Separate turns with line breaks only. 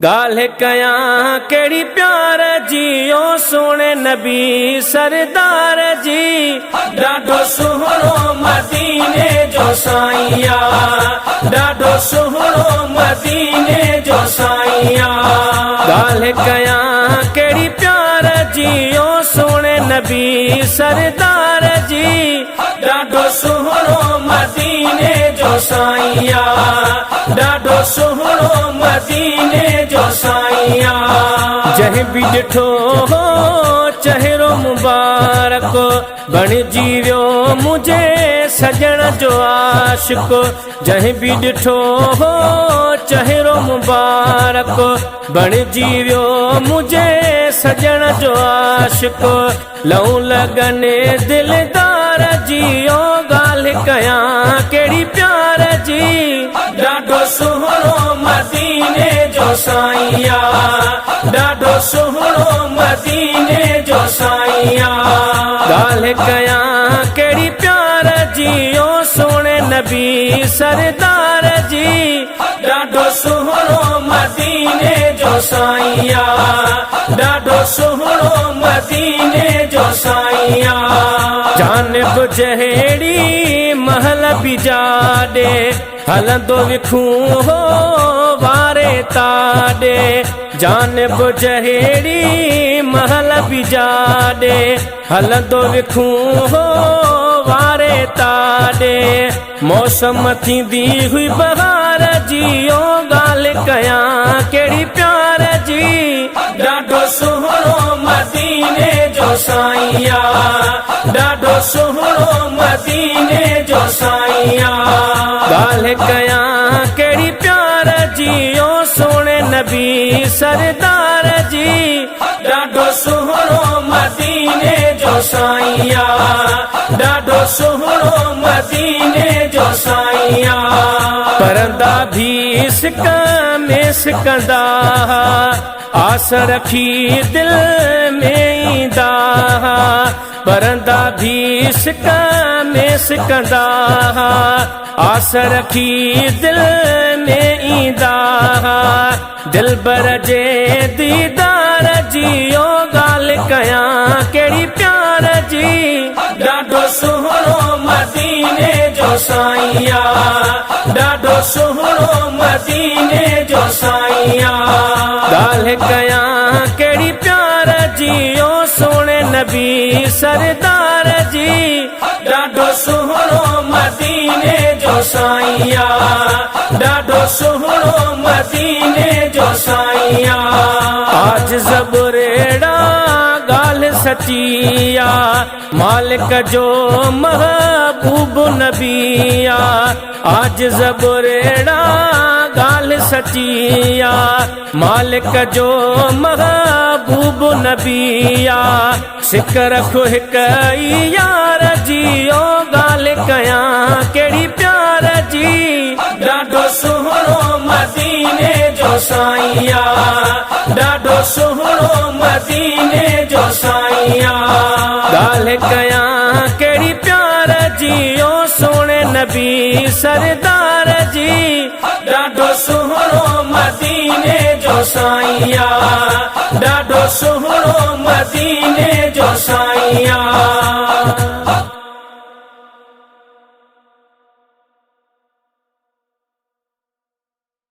ڳالهه ڪيان ڪهڙي پيار جي او سهڻي نبي سردار جي. ڏاڍو سهڻو مديني جو سائين آ ڏاڍو سهڻو مديني جو سائين آ. ڳالهه ڪيان ڪهڙي پيار جي او سهڻي نبي سردار جي. ڏاڍو سهڻو مديني جو سائين آ ڏاڍو سهڻو مديني جو سائين آ. جنهن به ڏٺو هو چهرو مبارڪ بڻجي ويو منهنجي سڄڻ جو عاشق جنهن به ڏٺو هو چهرو مبارڪ بڻجي ويو منهنجي سڄڻ جو عاشق لئون لڳن دلدار جي او ڳالهه ڪيان ڪهڙي پيار جي. ڏاڍو سهڻو مديني جو سائين آ ڏاڍو سهڻو مديني جو سائين آ. ڳالهه ڪيان ڪهڙي پيار جي او سهڻي نبي سردار جي. ڏاڍو سهڻو مديني جو سائين آ ڏاڍو سهڻو مديني جو سائين آ. جانب جهڙي مهل به جاڏي هلندو وکون هو واري تاڏي جانب جهڙي مهل به جاڏي هلندو وکون هو واري تاڏي موسم ٿيندي هئي بهار جي او ڳالهه ڪيان ڪهڙي پيار جي. ڏاڍو سهڻو مديني جو سائين آ ڏاڍو سهڻو مديني جو سائين آ. ڳالهه ڪيان ڪهڙي پيار جي او سهڻي نبي سردار جي. ڏاڍو سهڻو مديني جو سائين آ ڏاڍو سهڻو مديني جو سائين آ. پرندا ڀي سڪ ۾ سڪندا ها آس رکي دل ۾ ايندا ها پرندا ڀي سڪ ۾ سڪندا ها آس رکي دل ۾ ايندا ها دلبر جي ديدار جي او ڳالهه ڪيان ڪهڙي پيار جي. ڏاڍو سهڻو مديني جو سائين آ ڏاڍو سهڻو مديني جو سائين آ. ڳالهه ڪيان ڪهڙي پيار جي او سهڻي نبي سردار جي. ڏاڍو سهڻو مديني جو سائين آ ڏاڍو سهڻو مديني جو سائين آ. عاجز ٻريڙا ڳالهه سچي آ مالڪ جو محبوب نبي آ عاجز ٻريڙا ڳالهه سچي آ مالڪ جو محبوب نبي آ. سڪ رک هڪ ئي يار جي او ڳالهه ڪيان ڪهڙي پيار جي. ڏاڍو سهڻو مديني جو سائين آ ڏاڍو سهڻو مديني جو سائين آ. ڳالهه ڪيان ڪهڙي پيار جي او سهڻي نبي سردار جي. ڏاڍو سهڻو مديني جو سائين آ ڏاڍو سهڻو مديني جو سائين آ.